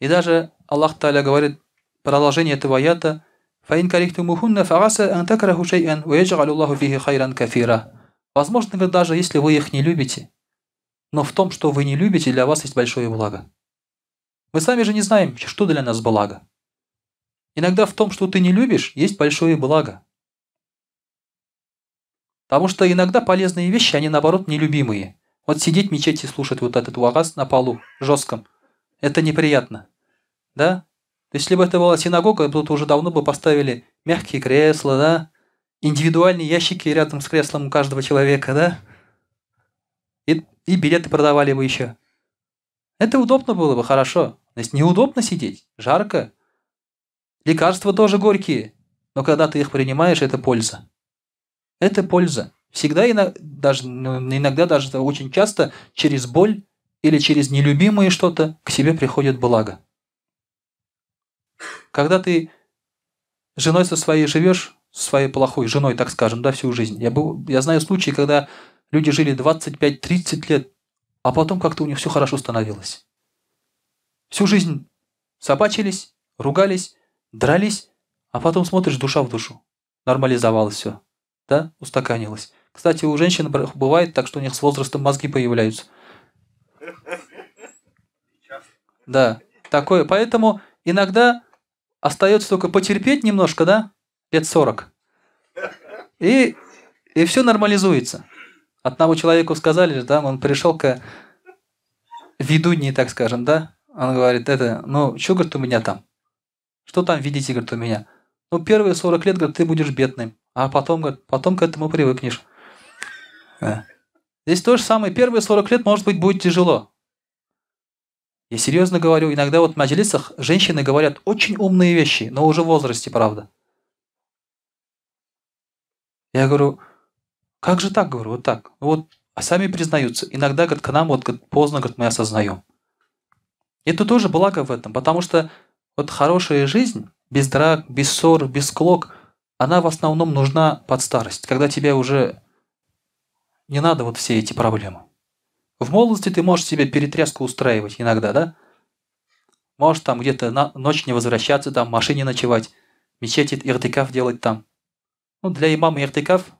И даже Аллах Тааля говорит, продолжение этого аята, «Фаин карихтумухунна фагаса ан такраху шай'ан, ва ядж'алу фихи хайран кафира». Возможно, вы даже если вы их не любите, но в том, что вы не любите, для вас есть большое благо. Мы сами же не знаем, что для нас благо. Иногда в том, что ты не любишь, есть большое благо. Потому что иногда полезные вещи, они наоборот нелюбимые. Вот сидеть в мечети и слушать вот этот вагаз на полу жестком, это неприятно. Да? Если бы это была синагога, тут уже давно бы поставили мягкие кресла, да? Индивидуальные ящики рядом с креслом у каждого человека, да? И билеты продавали бы еще. Это удобно было бы, хорошо. То есть неудобно сидеть, жарко. Лекарства тоже горькие, но когда ты их принимаешь, это польза. Это польза. Всегда, даже, иногда даже очень часто через боль или через нелюбимое что-то к себе приходит благо. Когда ты женой со своей живешь, своей плохой женой, так скажем, да, всю жизнь. Я знаю случаи, когда люди жили 25-30 лет, а потом как-то у них все хорошо становилось. Всю жизнь собачились, ругались, дрались, а потом смотришь, душа в душу. Нормализовалось все, да, устаканилось. Кстати, у женщин бывает так, что у них с возрастом мозги появляются. Да, такое. Поэтому иногда остается только потерпеть немножко, да, лет 40. И все нормализуется. Одному человеку сказали, да, он пришел к ведунье, так скажем, да, он говорит, это, ну, что, говорит, у меня там? Что там видите, говорит, у меня? Ну, первые 40 лет, говорит, ты будешь бедным, а потом, говорит, потом к этому привыкнешь. Да. Здесь то же самое, первые 40 лет, может быть, будет тяжело. Я серьезно говорю, иногда вот в маджлисах женщины говорят очень умные вещи, но уже в возрасте, правда. Я говорю, как же так, говорю, вот так. Вот, а сами признаются. Иногда, говорит, к нам вот, говорит, поздно, говорит, мы осознаем. Это тоже благо в этом, потому что вот хорошая жизнь, без драк, без ссор, без склок, она в основном нужна под старость, когда тебе уже не надо вот все эти проблемы. В молодости ты можешь себе перетряску устраивать иногда, да? Можешь там где-то на ночь не возвращаться, там в машине ночевать, мечети иртикаф делать там. Ну, для имама иртикаф,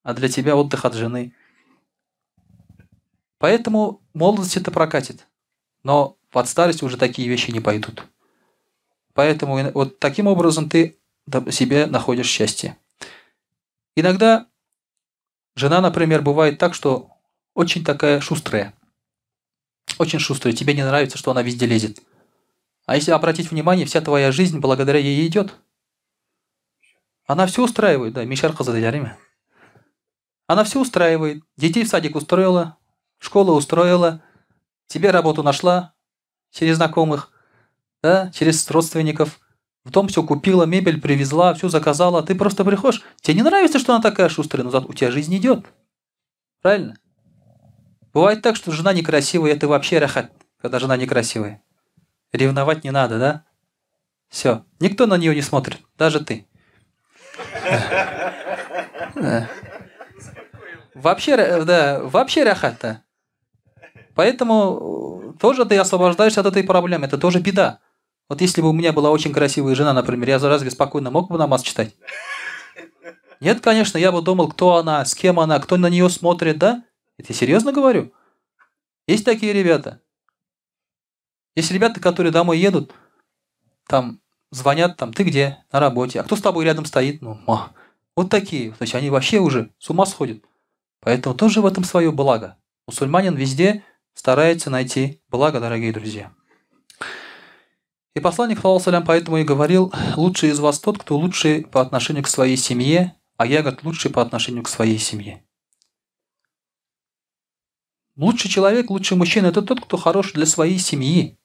а для тебя отдых от жены. Поэтому молодость это прокатит. Но под старость уже такие вещи не пойдут. Поэтому вот таким образом ты себе находишь счастье. Иногда жена, например, бывает так, что очень такая шустрая. Очень шустрая. Тебе не нравится, что она везде лезет. А если обратить внимание, вся твоя жизнь благодаря ей идет. Она все устраивает, да, мишәр кызы диләрме? Она все устраивает. Детей в садик устроила, школу устроила, тебе работу нашла через знакомых, да, через родственников. В дом все купила, мебель привезла, все заказала. Ты просто приходишь, тебе не нравится, что она такая шустрая, но у тебя жизнь идет. Правильно? Бывает так, что жена некрасивая, это вообще рахат, когда жена некрасивая. Ревновать не надо, да? Все. Никто на нее не смотрит, даже ты. Вообще, да, вообще рахат, да. Поэтому тоже ты освобождаешься от этой проблемы, это тоже беда. Вот если бы у меня была очень красивая жена, например, я разве спокойно мог бы намаз читать? Нет, конечно, я бы думал, кто она, с кем она, кто на нее смотрит, да? Это я серьезно говорю? Есть такие ребята. Есть ребята, которые домой едут, там звонят, там, ты где? На работе. А кто с тобой рядом стоит? Ну, вот такие. То есть они вообще уже с ума сходят. Поэтому тоже в этом свое благо. Мусульманин везде старается найти благо, дорогие друзья. И посланник, саллаллаху, поэтому и говорил, лучший из вас тот, кто лучший по отношению к своей семье, а я, говорит, лучший по отношению к своей семье. Лучший человек, лучший мужчина – это тот, кто хорош для своей семьи.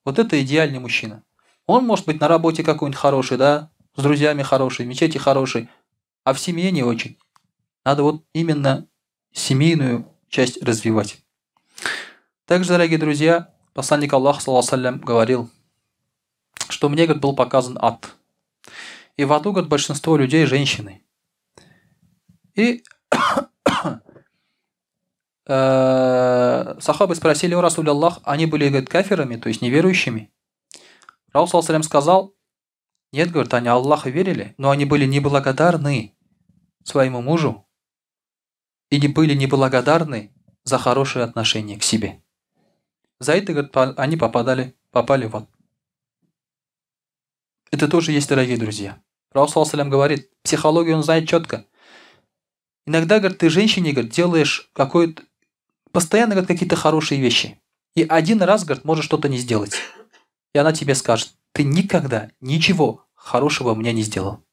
Вот это идеальный мужчина. Он может быть на работе какой-нибудь хороший, да, с друзьями хороший, в мечети хороший, а в семье не очень. Надо вот именно семейную часть развивать. Также, дорогие друзья, посланник Аллаха, саллаллаху алейхи ва саллям, говорил, что мне, говорит, был показан ад. И в аду, говорит, большинство людей – женщины. И сахабы спросили у Расуля Аллах, они были, говорит, кафирами, то есть неверующими. Расул, саллаллаху алейхи ва саллям, сказал, нет, говорит, они Аллаха верили, но они были неблагодарны своему мужу и не были неблагодарны за хорошее отношение к себе. За это, говорит, они попали в ад. Это тоже есть, дорогие друзья. Расул, саллаллаху алейхи ва саллям, говорит, психологию он знает четко. Иногда, говорит, ты женщине, говорит, делаешь какое-то, постоянно, говорит, какие-то хорошие вещи. И один раз, говорит, можешь что-то не сделать. И она тебе скажет, ты никогда ничего хорошего мне не сделал.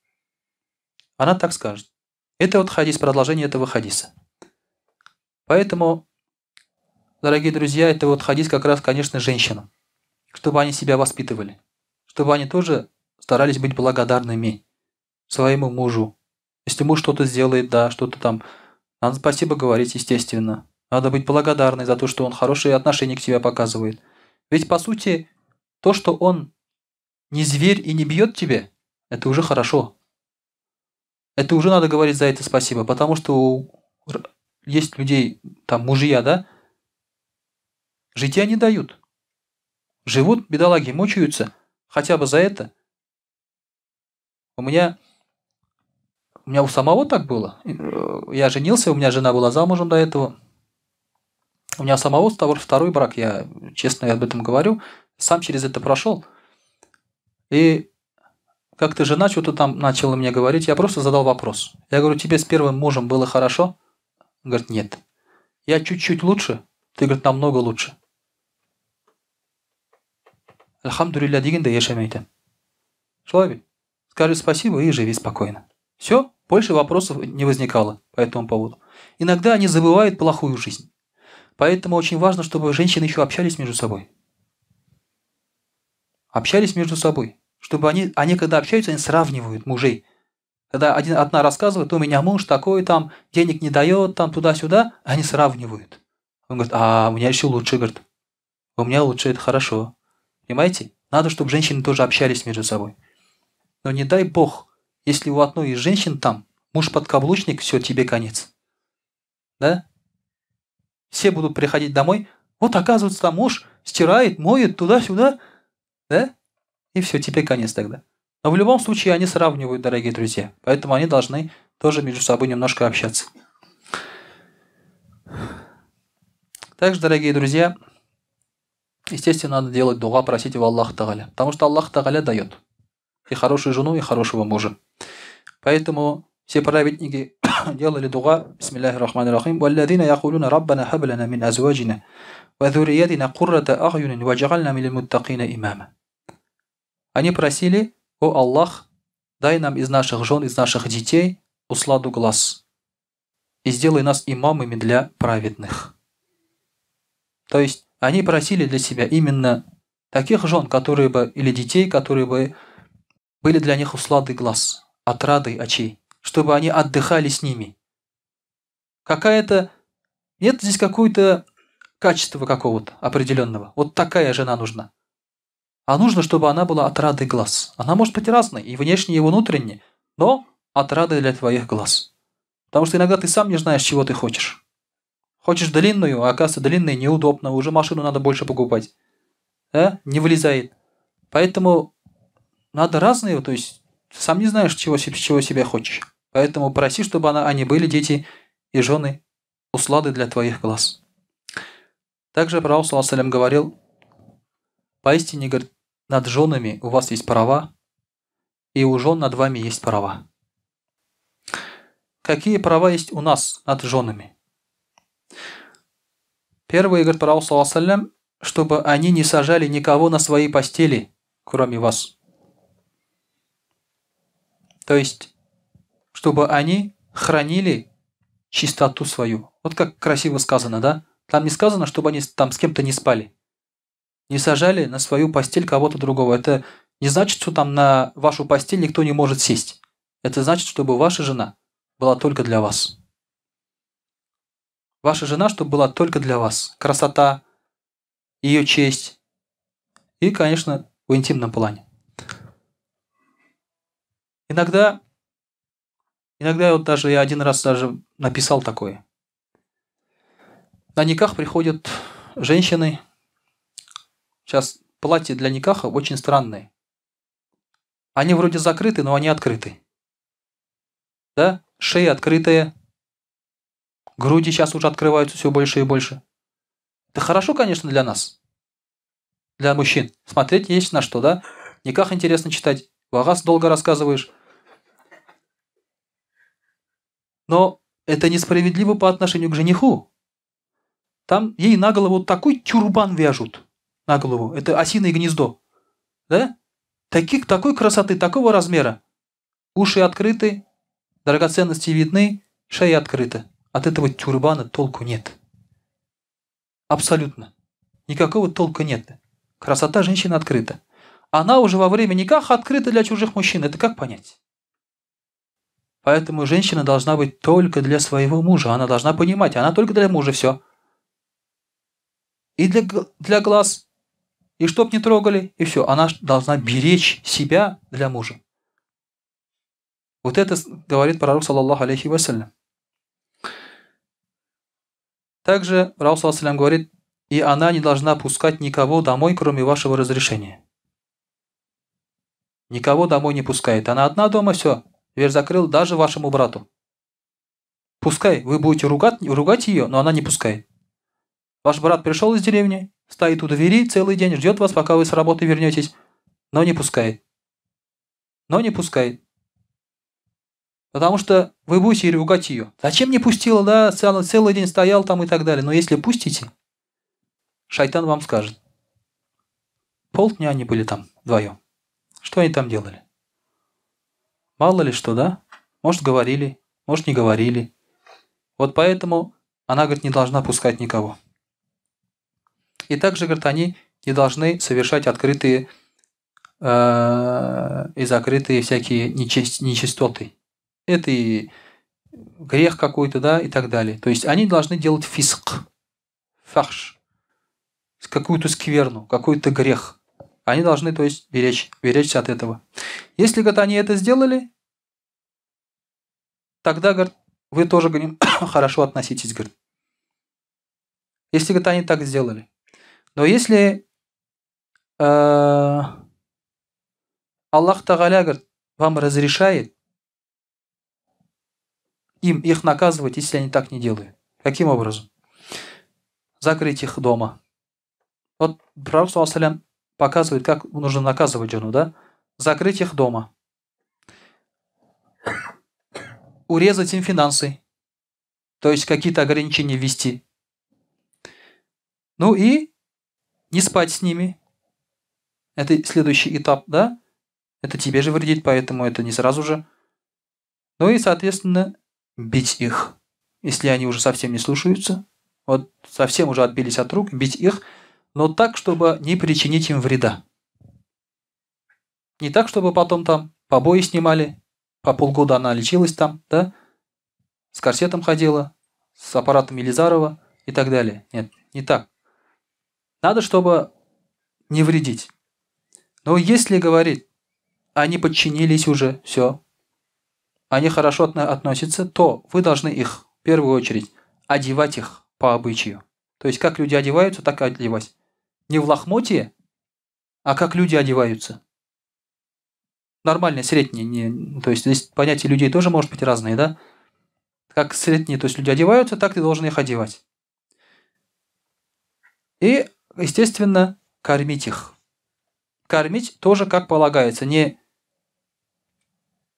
Она так скажет. Это вот хадис, продолжение этого хадиса. Поэтому, дорогие друзья, это вот хадис как раз, конечно, женщинам. Чтобы они себя воспитывали. Чтобы они тоже старались быть благодарными своему мужу. Если муж что-то сделает, да, что-то там, надо спасибо говорить, естественно. Надо быть благодарной за то, что он хорошие отношения к тебе показывает. Ведь, по сути, то, что он не зверь и не бьет тебе, это уже хорошо. Это уже надо говорить за это спасибо, потому что есть людей, там, мужья, да, житья не дают. Живут, бедолаги, мучаются, хотя бы за это. У меня у самого так было. Я женился, у меня жена была замужем до этого. У меня самого второй брак, я честно об этом говорю, сам через это прошел. И как-то жена что-то там начала мне говорить, я просто задал вопрос. Я говорю, тебе с первым мужем было хорошо? Он говорит, нет. Я чуть-чуть лучше, ты, говорит, намного лучше. Альхамдулилля дигән дә яшәмә икән. Шулай бит? Скажи спасибо и живи спокойно. Все, больше вопросов не возникало по этому поводу. Иногда они забывают плохую жизнь. Поэтому очень важно, чтобы женщины еще общались между собой. Общались между собой. Чтобы они когда общаются, они сравнивают мужей. Когда одна рассказывает, у меня муж такой там, денег не дает, там туда-сюда, они сравнивают. Он говорит, а у меня еще лучше, говорит. У меня лучше, это хорошо. Понимаете? Надо, чтобы женщины тоже общались между собой. Но не дай бог, если у одной из женщин там муж подкаблучник, все, тебе конец. Да? Все будут приходить домой. Вот, оказывается, там муж стирает, моет туда-сюда. Да? И все, тебе конец тогда. Но в любом случае они сравнивают, дорогие друзья. Поэтому они должны тоже между собой немножко общаться. Также, дорогие друзья, естественно, надо делать дуа, просить у Аллаха Тагаля. Потому что Аллах Тагаля дает и хорошую жену, и хорошего мужа. Поэтому все праведники делали дуа. Бисмиллахи рахмани рахим. «Валлазина якулуна раббана хаб лана мин азваджина ва зурриятина куррата а'юнин вадж'альна лил муттакина имама». Они просили: «О Аллах, дай нам из наших жен, из наших детей усладу глаз и сделай нас имамами для праведных». То есть они просили для себя именно таких жен, которые бы, или детей, которые бы были для них усладой глаз, отрадой очей, чтобы они отдыхали с ними. Какая-то... Нет здесь какого-то качества какого-то определенного. Вот такая жена нужна. А нужно, чтобы она была отрадой глаз. Она может быть разной, и внешне, и внутренне, но отрадой для твоих глаз. Потому что иногда ты сам не знаешь, чего ты хочешь. Хочешь длинную, а оказывается, длинная неудобно, уже машину надо больше покупать. Да? Не вылезает. Поэтому надо разные, то есть сам не знаешь, чего себе хочешь. Поэтому проси, чтобы они были, дети и жены, услады для твоих глаз. Также пророк, саллаллаху алейхи ва саллям, говорил: поистине, говорит, над женами у вас есть права, и у жен над вами есть права. Какие права есть у нас над женами? Первое, говорит пророк, саллаллаху алейхи ва саллям, чтобы они не сажали никого на свои постели, кроме вас. То есть, чтобы они хранили чистоту свою. Вот как красиво сказано, да? Там не сказано, чтобы они там с кем-то не спали. Не сажали на свою постель кого-то другого. Это не значит, что там на вашу постель никто не может сесть. Это значит, чтобы ваша жена была только для вас. Ваша жена, чтобы была только для вас. Красота, ее честь. И, конечно, в интимном плане. Иногда вот даже я один раз даже написал такое. На никах приходят женщины. Сейчас платья для никаха очень странные. Они вроде закрыты, но они открыты. Да? Шея открытая. Груди сейчас уже открываются все больше и больше. Это хорошо, конечно, для нас. Для мужчин. Смотреть есть на что, да? Никах интересно читать. Вагас долго рассказываешь. Но это несправедливо по отношению к жениху. Там ей на голову такой тюрбан вяжут. На голову. Это осиное гнездо. Да? Такой красоты, такого размера. Уши открыты, драгоценности видны, шея открыта. От этого тюрбана толку нет. Абсолютно. Никакого толка нет. Красота женщины открыта. Она уже во время никаха открыта для чужих мужчин. Это как понять? Поэтому женщина должна быть только для своего мужа. Она должна понимать, она только для мужа все. И для глаз, и чтоб не трогали, и все. Она должна беречь себя для мужа. Вот это говорит пророк, саллаллаху алейхи ва саллям. Также пророк, саллаллаху алейхи ва саллям, говорит: и она не должна пускать никого домой, кроме вашего разрешения. Никого домой не пускает. Она одна дома, все. Дверь закрыл даже вашему брату. Пускай, вы будете ругать ее, но она не пускает. Ваш брат пришел из деревни, стоит у двери целый день, ждет вас, пока вы с работы вернетесь, но не пускает. Но не пускает. Потому что вы будете ругать ее. Зачем не пустила, да, целый день стоял там и так далее. Но если пустите, шайтан вам скажет. Полдня они были там вдвоем. Что они там делали? Мало ли что, да? Может, говорили, может, не говорили. Вот поэтому она, говорит, не должна пускать никого. И также, говорит, они не должны совершать открытые и закрытые всякие нечистоты. Это и грех какой-то, да, и так далее. То есть они должны делать фиск. фахш, какую-то скверну, какой-то грех. Они должны, то есть, беречься от этого. Если, говорит, они это сделали, тогда, говорит, вы тоже к ним хорошо относитесь, говорит. Если, говорит, они так сделали. Но если Аллах Тагаля, говорит, вам разрешает им их наказывать, если они так не делают. Каким образом? Закрыть их дома. Вот пророк, саллаллаху алейхи ва саллям, показывает, как нужно наказывать жену, да? Закрыть их дома. Урезать им финансы. То есть какие-то ограничения ввести. Ну и не спать с ними. Это следующий этап, да? Это тебе же вредит, поэтому это не сразу же. Ну и, соответственно, бить их. Если они уже совсем не слушаются, вот совсем уже отбились от рук, бить их, но так, чтобы не причинить им вреда. Не так, чтобы потом там побои снимали, по полгода она лечилась там, да, с корсетом ходила, с аппаратом Елизарова и так далее. Нет, не так. Надо, чтобы не вредить. Но если, говорит, они подчинились уже, все, они хорошо относятся, то вы должны их, в первую очередь, одевать их по обычаю. То есть, как люди одеваются, так и одевать. Не в лохмотье, а как люди одеваются. Нормальное, среднее. Не, то есть, здесь понятие людей тоже может быть разные, да? Как средние, то есть люди одеваются, так ты должен их одевать. И, естественно, кормить их. Кормить тоже как полагается. Не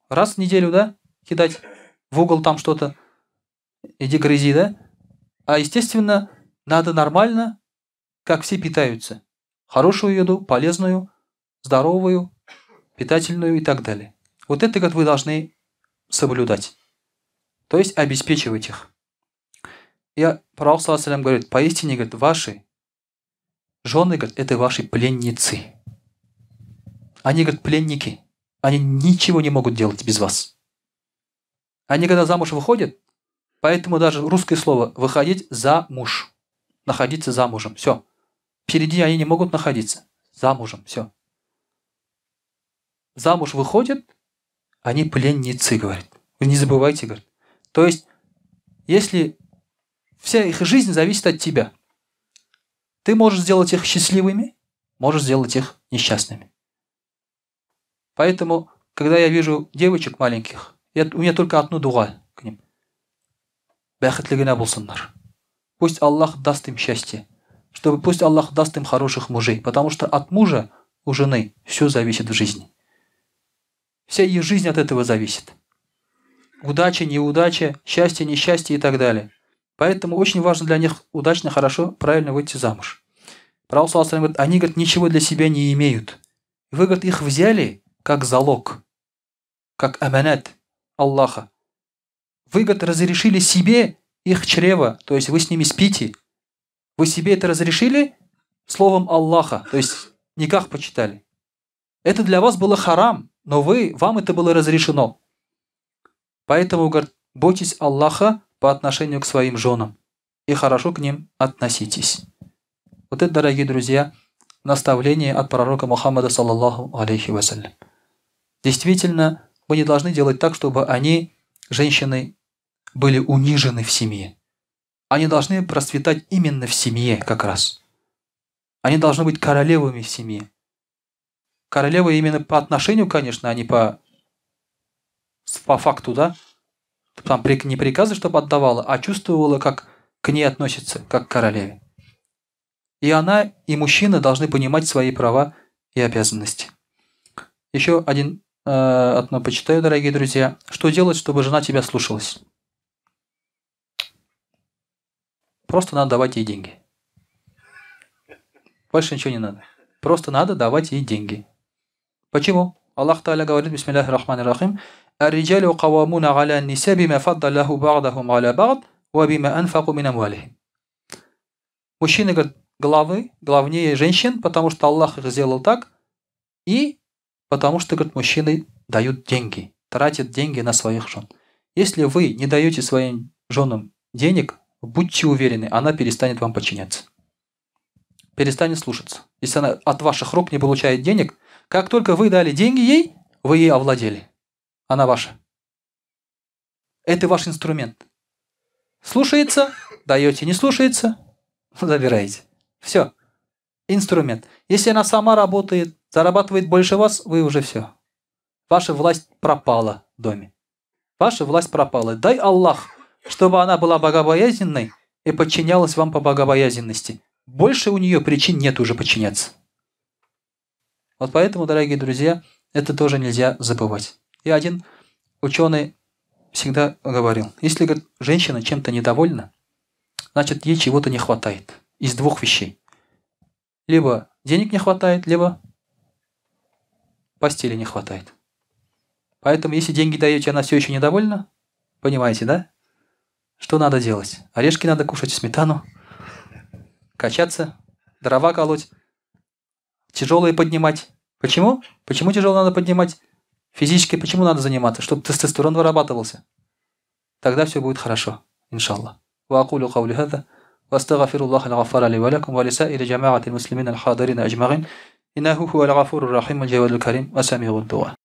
раз в неделю, да, кидать в угол там что-то, иди грызи, да? А, естественно, надо нормально, как все питаются. Хорошую еду, полезную, здоровую, питательную и так далее. Вот это, говорит, вы должны соблюдать. То есть обеспечивать их. И пророк, саллаллаху алейхи ва саллям, говорит, поистине, говорит, ваши жены, говорит, это ваши пленницы. Они, говорит, пленники. Они ничего не могут делать без вас. Они, когда замуж выходят, поэтому даже русское слово «выходить замуж», находиться замужем, все. Впереди они не могут находиться. Замужем, все. Замуж выходят, они пленницы, говорит. Вы не забывайте, говорит. То есть, если вся их жизнь зависит от тебя, ты можешь сделать их счастливыми, можешь сделать их несчастными. Поэтому, когда я вижу девочек маленьких, у меня только одну дуа к ним. Бәхетле генә булсыннар. Пусть Аллах даст им счастье, чтобы пусть Аллах даст им хороших мужей, потому что от мужа у жены все зависит в жизни. Вся ее жизнь от этого зависит. Удача, неудача, счастье, несчастье и так далее. Поэтому очень важно для них удачно, хорошо, правильно выйти замуж. Пророк, саллаллаху алейхи ва саллям, говорит, они, говорит, ничего для себя не имеют. Вы, говорит, их взяли как залог, как аманат Аллаха. Вы, говорит, разрешили себе их чрево, то есть вы с ними спите. Вы себе это разрешили словом Аллаха, то есть никах почитали. Это для вас было харам, но вам это было разрешено. Поэтому, говорит, бойтесь Аллаха по отношению к своим женам и хорошо к ним относитесь. Вот это, дорогие друзья, наставление от пророка Мухаммада, саллаллаху алейхи вассалям. Действительно, мы не должны делать так, чтобы они, женщины, были унижены в семье. Они должны процветать именно в семье как раз. Они должны быть королевами в семье. Королевы именно по отношению, конечно, а не по факту, да? Там не приказы, чтобы отдавала, а чувствовала, как к ней относятся, как к королеве. И она, и мужчина должны понимать свои права и обязанности. Еще одно почитаю, дорогие друзья. Что делать, чтобы жена тебя слушалась? Просто надо давать ей деньги. Больше ничего не надо. Просто надо давать ей деньги. Почему? Аллах Тааля говорит, бисмиллахи рахмани рахим, «Ар-риджалю кавамуна аля ниса бима фаддаллаху ба'дахум аля ба'д, ва бима анфаку мин амвалихим». Мужчины, говорят, главнее женщин, потому что Аллах их сделал так, и потому что, говорит, мужчины дают деньги, тратят деньги на своих жен. Если вы не даете своим женам денег, Будьте уверены, она перестанет вам подчиняться. Перестанет слушаться. Если она от ваших рук не получает денег, как только вы дали деньги ей, вы ей овладели. Она ваша. Это ваш инструмент. Слушается, даете, не слушается, забираете. Все. Инструмент. Если она сама работает, зарабатывает больше вас, вы уже все. Ваша власть пропала в доме. Ваша власть пропала. Дай Аллах, чтобы она была богобоязненной и подчинялась вам по богобоязненности. Больше у нее причин нет уже подчиняться. Вот поэтому, дорогие друзья, это тоже нельзя забывать. И один ученый всегда говорил, если, говорит, женщина чем-то недовольна, значит, ей чего-то не хватает. Из двух вещей. Либо денег не хватает, либо постели не хватает. Поэтому, если деньги даете, она все еще недовольна, понимаете, да? Что надо делать? Орешки надо кушать, сметану, качаться, дрова колоть, тяжелые поднимать. Почему? Почему тяжело надо поднимать? Физически почему надо заниматься? Чтобы тестостерон вырабатывался. Тогда все будет хорошо, иншаллах. وأقول قولي هذا وأستغفر الله الغفار لي ولكم ولسائر جماعة المسلمين الحاضرين أجمعين إنه هو الغفور الرحيم الجواد الكريم وسميع الدعاء.